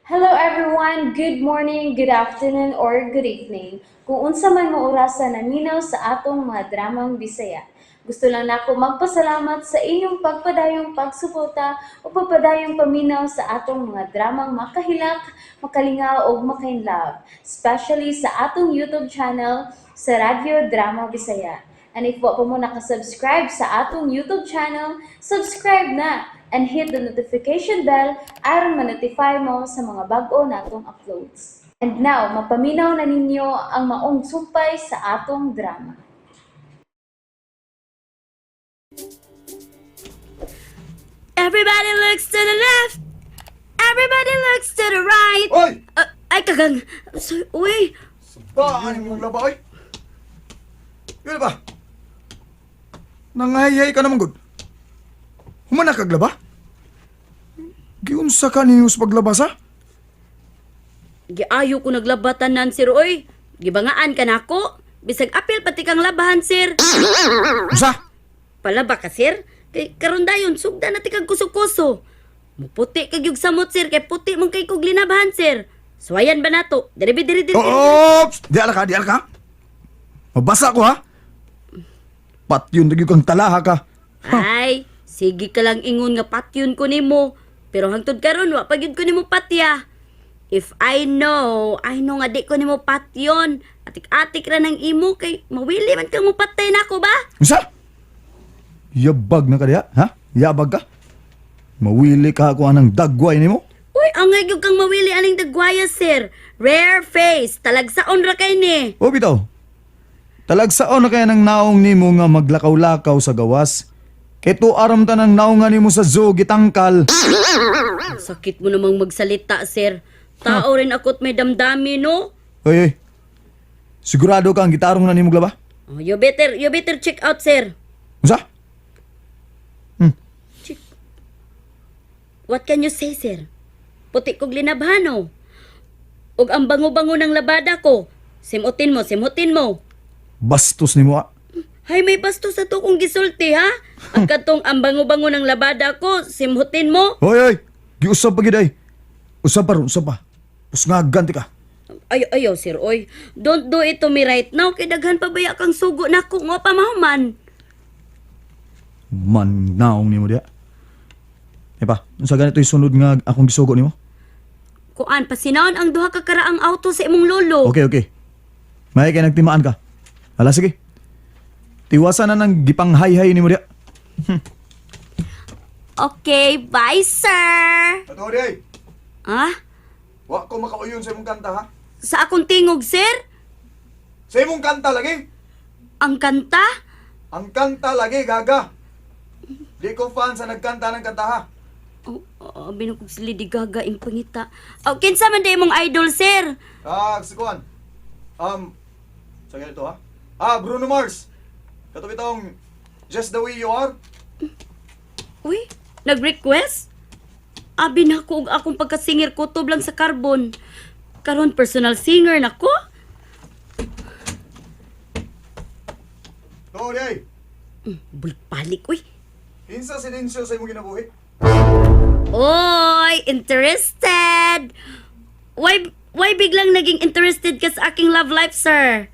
Hello everyone! Good morning, good afternoon, or good evening. Kung unsa man mo orasa naminaw sa atong mga dramang Bisaya. Gusto lang nako magpasalamat sa inyong pagpadayong pagsuporta o pagpadayong paminaw sa atong mga dramang makahilak, makalingaw ug makainlove, especially sa atong YouTube channel sa Radyo Drama Bisaya. And if wa pa mo nakasubscribe sa atong YouTube channel, subscribe na and hit the notification bell aron ma-notify mo sa mga bag-o natong uploads. And now, mapaminaw na ninyo ang maong sumpay sa atong drama. Everybody looks to the left. Everybody looks to the right. Oy! Ay, kagang. So, uy. Baan mong laba, oy! Yun ba? Nangahiyay ka naman, good. Humana kag laba? Giunsa ka ninyo sa paglabas, ha? Giayo ko naglabatanan, sir, uy. Gibangaan ka nako. Bisag apil pati kang labahan, sir. Unsa? Palaba ka, sir. Kay karon dayon sugda na ti kag kuso-kuso. Muputi kag yung samot, sir, kay puti mong kay kog linabahan, sir. Suwayan ba nato? Diri bi, diri diri. Oops! Di ala ka, di ala ka. Mabasa ko, ha? Patyon na gyud kang talaha ka. Ay, sige ka lang ingon nga patyon ko nimo. Pero hangtod karon wa pa gyud ko nimo patya. If I know, I know nga di ko nimo patyon. Atik-atik ra nang imo kay mawili man kang mupatay nako ba? Unsa? Yabag na ka diha, ha? Yabag ka? Mawili ka ako anang dagway nimo? Uy, angay gyud kang mawili aning dagwaya, sir. Rare face, talagsaon ra kay ni. O bitaw. Talagsaon na kaya ng naong nimo nga maglakaw-lakaw sa gawas. Kay aram ta ng naong nga nimo sa zoo gitangkal. Ang sakit mo namang magsalita, sir. Tao rin ako't may damdami, no? Oy, oy. Sigurado ka ang gitarong na nimo glaba? Oh, you better check out, sir. Unsa? Check. What can you say, sir? Puti kog linabhano. Ug ang bango-bango ng labada ko. Simutin mo, simutin mo. Bastos nimo ah. Hay, may bastos sa to kong gisulti, ha? Ang katong ang bango-bango ng labada ko, simutin mo. Oy, oy. Giusab pa gid ay. Usab pa ron, usab pa. Pusngagan ti ka. Ayo, ayo, sir, oy. Don't do it to me right now. Kay daghan pa baya kang sugo nako nga pa mahuman. Man naong nimo diha. Eh pa, unsa ganito yung sunod nga akong gisugo nimo? Kuan, pasinaon ang duha ka karaang auto sa imong lolo. Okay, okay. May kay nagtimaan ka. Hala, sige. Tiwasan na ng gipanghay-hay nimo diha. Okay, bye, sir. Ato di ay. Ah? Wa ko makauyon sa imong kanta ha. Sa akong tingog, sir? Sa imong kanta lagi. Ang kanta? Ang kanta lagi gaga. Di ko fan sa nagkanta ng kanta ha. Oh, oh, binukog si Lady Gaga ing pangita. Oh, kinsa man di imong idol, sir? Ah, si Kuan. Sa ganito ha. Ah, Bruno Mars. Kato bitong Just the Way You Are. Uy, nag-request? Abi na ko og akong pagkasinger kutob lang sa carbon. Karon personal singer nako. To di ay. Bulpalik uy. Kinsa silensyo sa imong ginabuhi? Oy, interested. Why biglang naging interested ka sa aking love life, sir?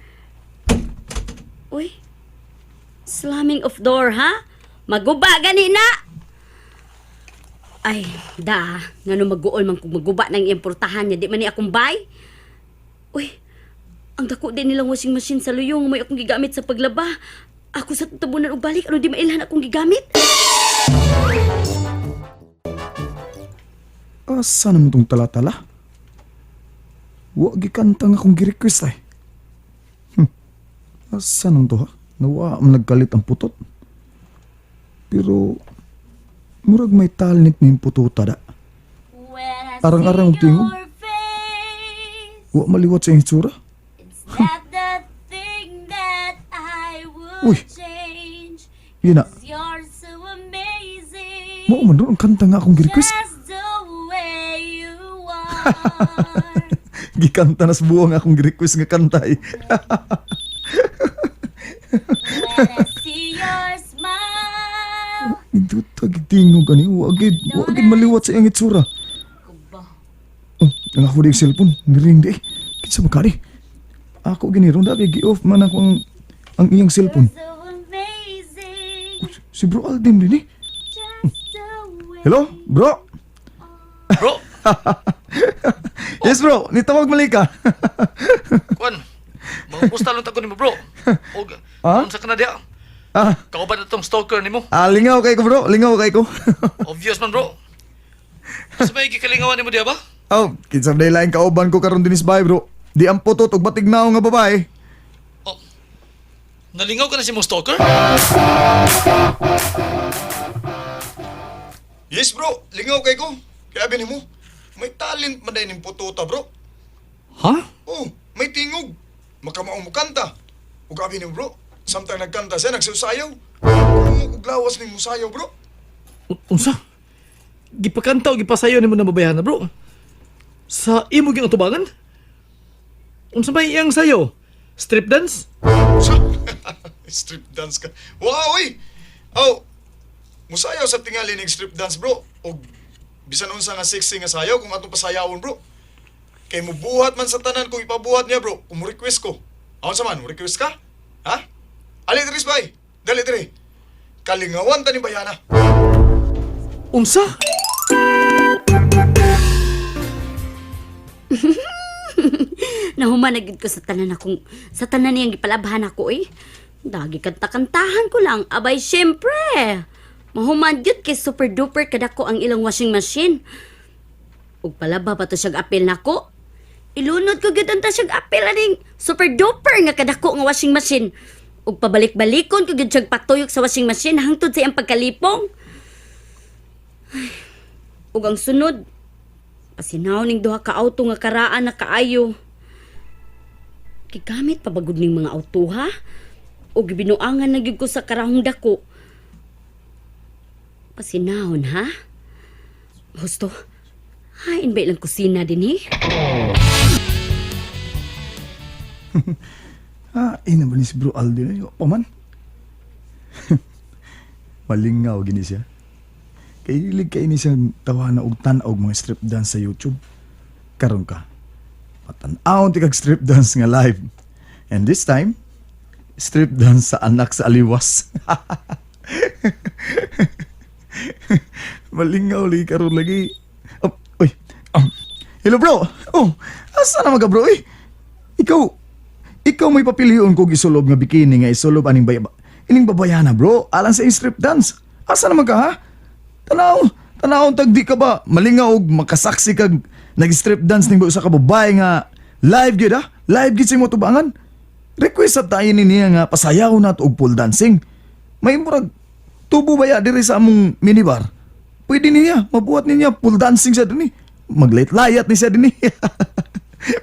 Uy. Slamming of door, ha? Maguba gani na. Ay, da, ngano maguol man kung maguba nang importahan niya, di man ni akong bay. Uy, ang dako din nilang washing machine sa luyong may akong gigamit sa paglaba. Ako sa tabunan og balik, ano di mailhan akong gigamit? Asa naman tong tala-tala? Wa gikanta nga akong gi-request ay. Asa naman to ha? Nawa ang nagkalit ang putot. Pero murag may talent ni yung pututa da. Arang-arang og tingog. Wa maliwat sa iyang itsura. Not the thing that I would Uy. change. Yun na. You're so amazing. Mao man doon ang kanta nga akong gi-request. Just the way you are. Gikanta na sa buwang akong gi-request nga kanta eh. When I see your smile. Nindot gitingog ani wa gid maliwat sa iyang itsura. Oh, ang ako di cellphone, niring di. Kinsa man kani? Ako gini ron dati gi-off man ako ang iyang cellphone. So amazing. Si Bro Alden din eh. Just the way. Hello, bro? Bro, Yes bro, nitawag mali ka. kuan. Mga lang ta ko nimo, bro. Og Ha? unsa ka na diha? Ah, Kauban na tong stalker nimo. ah, lingaw kay ko bro, lingaw kay ko. Obvious man, bro. Sa may gikalingawan nimo diha ba? Oh, kinsa day laing kauban ko karon dinis bay bro. Di ang putot og batignaw nga babae. Oh. Nalingaw ka na si mong stalker? Yes bro, lingaw kay ko. Kaya abi nimo, may talent man day ning putota bro. Ha? Oh, may tingog. Makamaong mo kanta. Ug abi nimo bro, samtang nagkanta siya nagsusayaw. Kung og lawas ning musayaw bro. Unsa? Gipakanta o gipasayo nimo na babayahan na, bro? Sa imo gyud atubangan? Unsa may iyang sayo? Strip dance? Sa strip dance ka. Wow, oy. Oh, musayaw sa tingali ning strip dance bro. Og bisan unsa nga sexy nga sayaw kung atong pasayawon bro. Kay mubuhat man sa tanan kung ipabuhat niya bro, kung mo-request ko. Aon sa man, mo request ka? Ha? Ali diri bay. Dali diri. Kalingawan ta ni Bayana. Unsa? Nahuman na gyud ko sa tanan akong sa tanan niyang gipalabhan ako eh. Dagi kanta-kantahan ko lang. Abay, syempre. Mahuman gyud kay super duper kadako ang ilang washing machine. Ug palaba pa to siyag apil nako. Ilunod ko gyud anta siyag apil aning super duper nga kadako nga washing machine. Ug pabalik-balikon ko gyud siyag patuyok sa washing machine hangtod sa iyang pagkalipong. Ay, ug ang sunod, pasinaw ning duha ka auto nga karaan na kaayo. Gigamit pa bagud ning mga auto ha? O gibinuangan na gyud ko sa karahong dako. Pasinahon ha? Husto, hain ba ilang kusina din eh? Ah, ina ba ni si Bro Aldi na yun? Pa man. Malingaw gini siya. Kay hilig kay ni siya tawana og tan-aw mga strip dance sa YouTube. Karon ka. Patan-aw ti kag strip dance nga live. And this time, strip dance sa anak sa aliwas. Malingaw lagi karon lagi. Oh, uy. Oh. Hello bro. Oh, asa na maga bro eh? Ikaw may papilion kog isulob nga bikini nga isulob aning bay ining babayana bro alang sa strip dance. Asa naman ka ha? Tanaw, tanaw tag di ka ba malingaw og makasaksi kag nag-strip dance ning usa ka babae nga live gyud ha? Live gyud sa imong tubangan. Request sa tayo ni niya nga pasayaw na og pole dancing. May murag tubo ba ya diri sa among minibar? Pwede niya, mabuhat niya pole dancing siya dinhi. Maglayat-layat ni siya dinhi.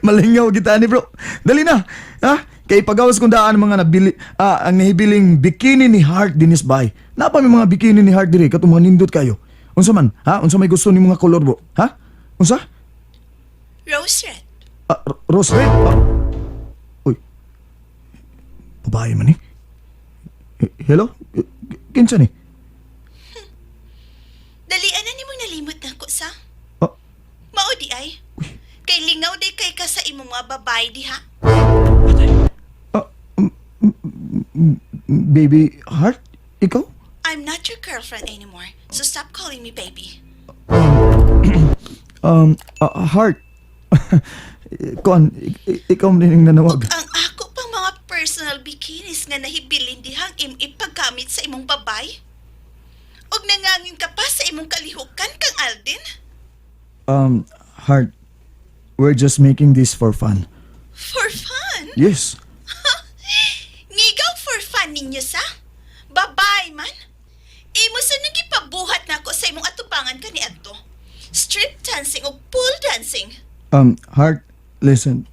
Malingaw kita ni bro. Dali na. Ha? Kay pagawas kung daan mga nabili ang nahibiling bikini ni Heart dinis bay. Napa may mga bikini ni Heart diri katong mga nindot kayo. Unsa man? Ha? Unsa may gusto ni mga kolor bro? Ha? Unsa? Rose red. Ah, rose red. Ah. Uy. Babae man ni. Hello? Kinsa ni? Dalian na nimong nalimot nako sa. Ah, Mao di ay. Kay lingaw day kay ka sa imong mga babae diha. ah, baby Heart? Ikaw? I'm not your girlfriend anymore. So stop calling me baby. Heart. Kuan, ikaw man din ang nanawag. Ang ako pang mga personal bikinis nga nahibilin dihang im ipaggamit sa imong babay. Og nangangin ka pa sa imong kalihukan kang Alden. Heart, we're just making this for fun. For fun. Yes. Ngigaw for fun ninyo sa? Babay man. Imo sa nagipabuhat nako sa imong atubangan kaniadto. Strip dancing o pool dancing. Heart, listen.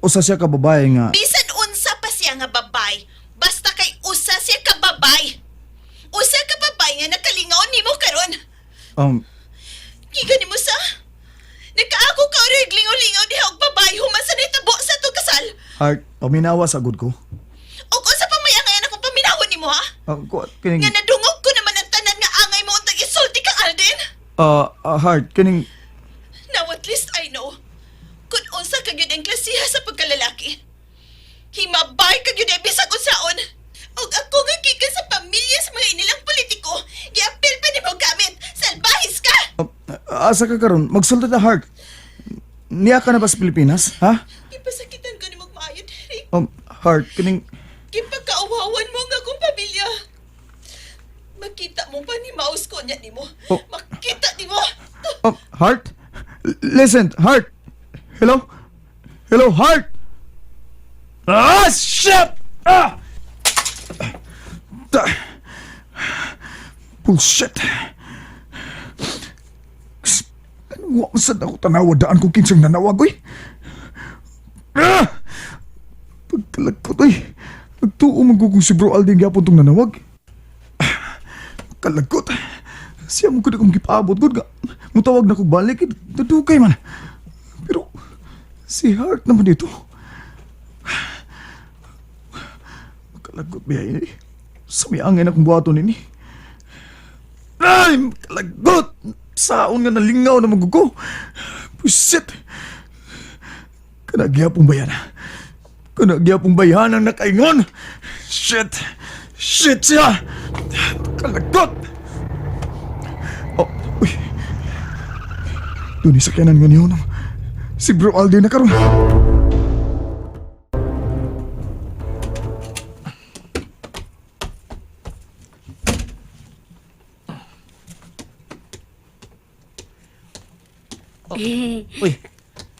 Usa siya ka babae nga. Bisan unsa pa siya nga babay, basta kay usa siya ka babay. Usa ka babay nga nakalingaw nimo karon. Giga nimo sa? Nakaako ka orig lingaw-lingaw diha og babay human sa nitabo sa to kasal. Heart, paminawa sa good ko. Og unsa pa may angayan akong paminawon nimo ha? Kining, Nga nadungog ko naman ang tanan nga angay mo untang isulti kang Alden. Heart, kining, Now at least I know. Kung unsa ka gyud ang klasiha sa pagkalalaki. Himabay ka gyud ay bisag unsaon. Og ako nga gikan sa pamilya sa mga inilang politiko, giapil pa nimo gamit. Salbahis ka! Asa ka karon? Magsulti ta, Heart. Niya ka na ba sa Pilipinas, ha? Gipasakitan ko nimo maayo, Derek. Heart, kining Gipagkauhawan mo ang akong pamilya. Makita mo pa ni mouse ko niya nimo. Oh. Makita nimo. Heart? Listen, Heart. Hello? Hello, Heart! Ah, shit! Ah! Bullshit. Ano saan ako tanawa daan kung kinsang nanawag, uy? Ah! Pagkalagkot, uy. Nagtuo man ko kung si Bro Alden gyapon tong nanawag. Ah, pagkalagkot. Siya mo ko na kong gipaabot. Good ka. Mutawag na kong balik. Eh, Dudukay man. Pero si Heart naman dito. Magkalagot ba yan eh? Samyangin akong buhaton nini. Ay! Magkalagot! Saon nga nalingaw na magugo. Pusit! Kanagyapong bayan. Kanagyapong bayan ang nakaingon. Shit! Shit siya! Kalagot! Oh, uy. Doon yung sakyanan nga niyo. Si Bro Alden na karon. Uy,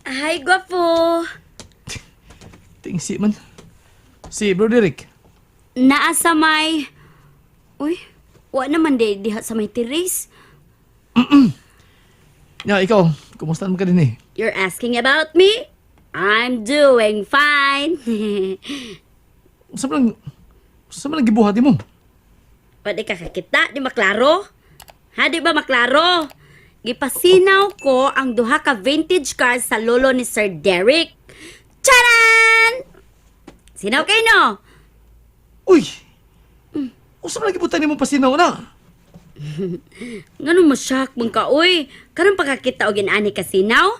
Hi, gwapo. tingsi man. Si Bro Derek. Naa sa may... Uy, wa naman di diha sa may terrace. Ya, ikaw, kumusta naman ka din eh? You're asking about me? I'm doing fine. Unsa man lang gibuhat nimo? Pwede ka kakita, di maklaro? Ha, di ba maklaro? Gipasinaw ko ang duha ka vintage car sa lolo ni Sir Derek. Charan! Sinaw kay no? Uy! Unsa man lang gibutan nimo pasinaw na? Ngano mo shock man ka, uy? Karon pa kakita og inani ka sinaw?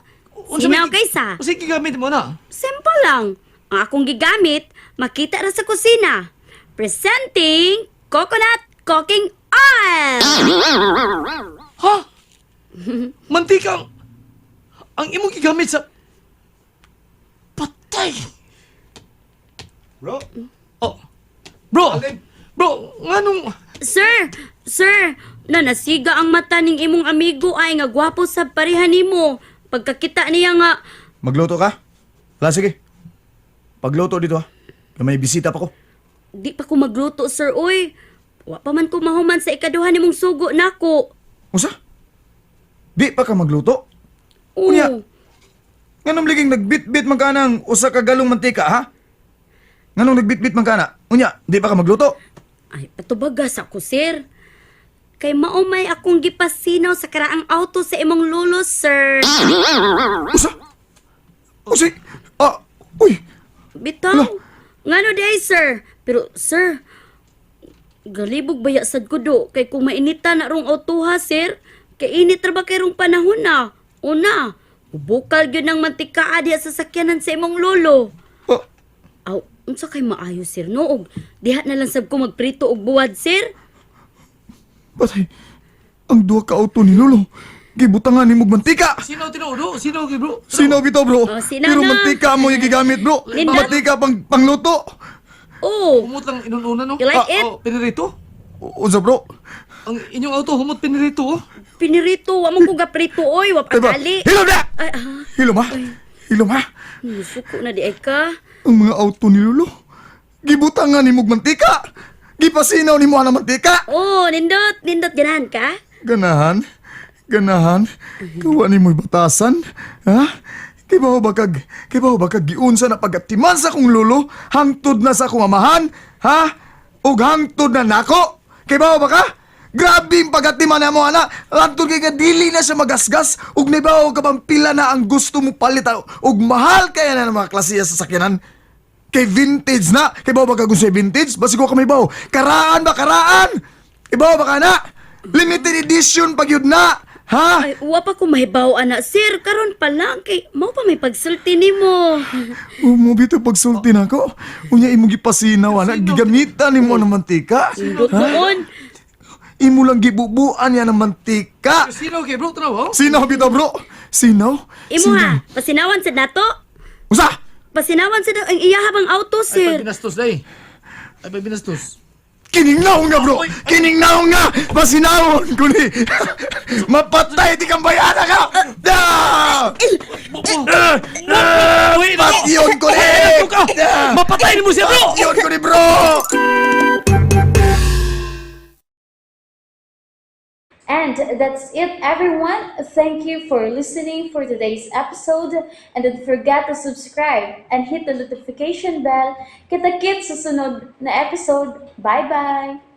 Unsa Sinaw man- kaysa? Unsa gigamit mo na? Simple lang. Ang akong gigamit, makita ra sa kusina. Presenting coconut cooking oil. Ha? Mantika ang imong gigamit sa patay. Bro? Oh. Bro. Alin? Bro, nganong Sir, sir, na nasiga ang mata ning imong amigo ay nga gwapo sa pareha nimo. Pagkakita niya nga, Magluto ka? Wala, sige. Pagluto dito ha. Kaya may bisita pa ko. di pa ko magluto, sir, oy. Wa pa man ko mahuman sa ikaduha nimong sugo nako. Unsa? Di pa ka magluto? Oo. Unya. Nganong liging nagbitbit man ka ng usa ka galong mantika ha? Nganong nagbitbit man ka na? Unya, di pa ka magluto? Ay, patubagas ako, sir. Kay maumay akong gipasinaw sa karaang auto sa imong lolo, sir. Usa? Usa? Ah, uy. Bitaw. Ngano di ay, sir? Pero, sir, galibog baya sad ko do. Kay kung mainita na rong auto ha, sir. Kay init ra ba kay rong panahon na? Una, bukal gyud ng mantika diha sa sakyanan sa imong lolo. Ah, Aw, unsa kay maayo, sir, no? Og diha na lang sab ko magprito og buwad, sir. patay. Ang duha ka auto ni Lolo. Gibutangan ni mong mantika. sino tinuod? Sino gyud bro? Sino bitaw bro? Oh, sino Pero na? mantika mo yung gigamit bro. Linda. Mantika pang pangluto. Oh, Humot lang inununa no. You like it? Oh, pinirito. Unsa bro? Ang inyong auto humot pinirito oh. Pinirito, wa mo ko gaprito oy, wa Ay ba? pagali. Hilom na! Ay, ah, Hilom ha? Hilom ha? musuko na di ay ka. Ang mga auto ni Lolo. Gibutangan ni mong mantika. Gipasinaw ni mo ang mantika. Oh, nindot, nindot ganahan ka? Ganahan? Ganahan? Kawa ni mo'y batasan? Ha? Kay ba ba kag giunsa na pagatiman sa kong lolo, hangtod na sa akong amahan, ha? Ug hangtod na nako? Kay ba ba ka? Grabe ang pagatiman na mo, ana. Hangtod kay ka dili na siya magasgas, ug nibaw ka bang pila na ang gusto mo palit, ug mahal kaya na ng mga klase sa sakyanan. Kay vintage na. Kay ba ba kag unsay vintage? Basig ko kami baw. Karaan ba karaan? Ibaw ba ka na? Limited edition pag yun na. Ha? Ay, wa pa ko mahibaw ana, sir. Karon pa lang kay mao pa may pagsulti nimo. Umo bitaw pagsulti nako. Unya imo gipasinaw ana, gigamitan nimo ng mantika. Indot noon. Imo lang gibubuan niya ng mantika. Sino kay bro tanaw? Oh? Sinaw bitaw, bro. Sinaw? Imo ha, pasinawan sad nato. Usa! Pasinawan sad ang iya habang auto, Ay sir. pabinastos day. Ay pabinastos. Kining naong nga, bro! Kining naong nga! Pasinawon ko ni! Mapatay di kang bayana ka! Ah! Uy, nako! Patyon ko ni! Ka! Mapatay nimo siya, bro! Patyon ko ni, bro! And that's it, everyone. Thank you for listening for today's episode. And don't forget to subscribe and hit the notification bell. Kita-kits sa sunod na episode. Bye-bye!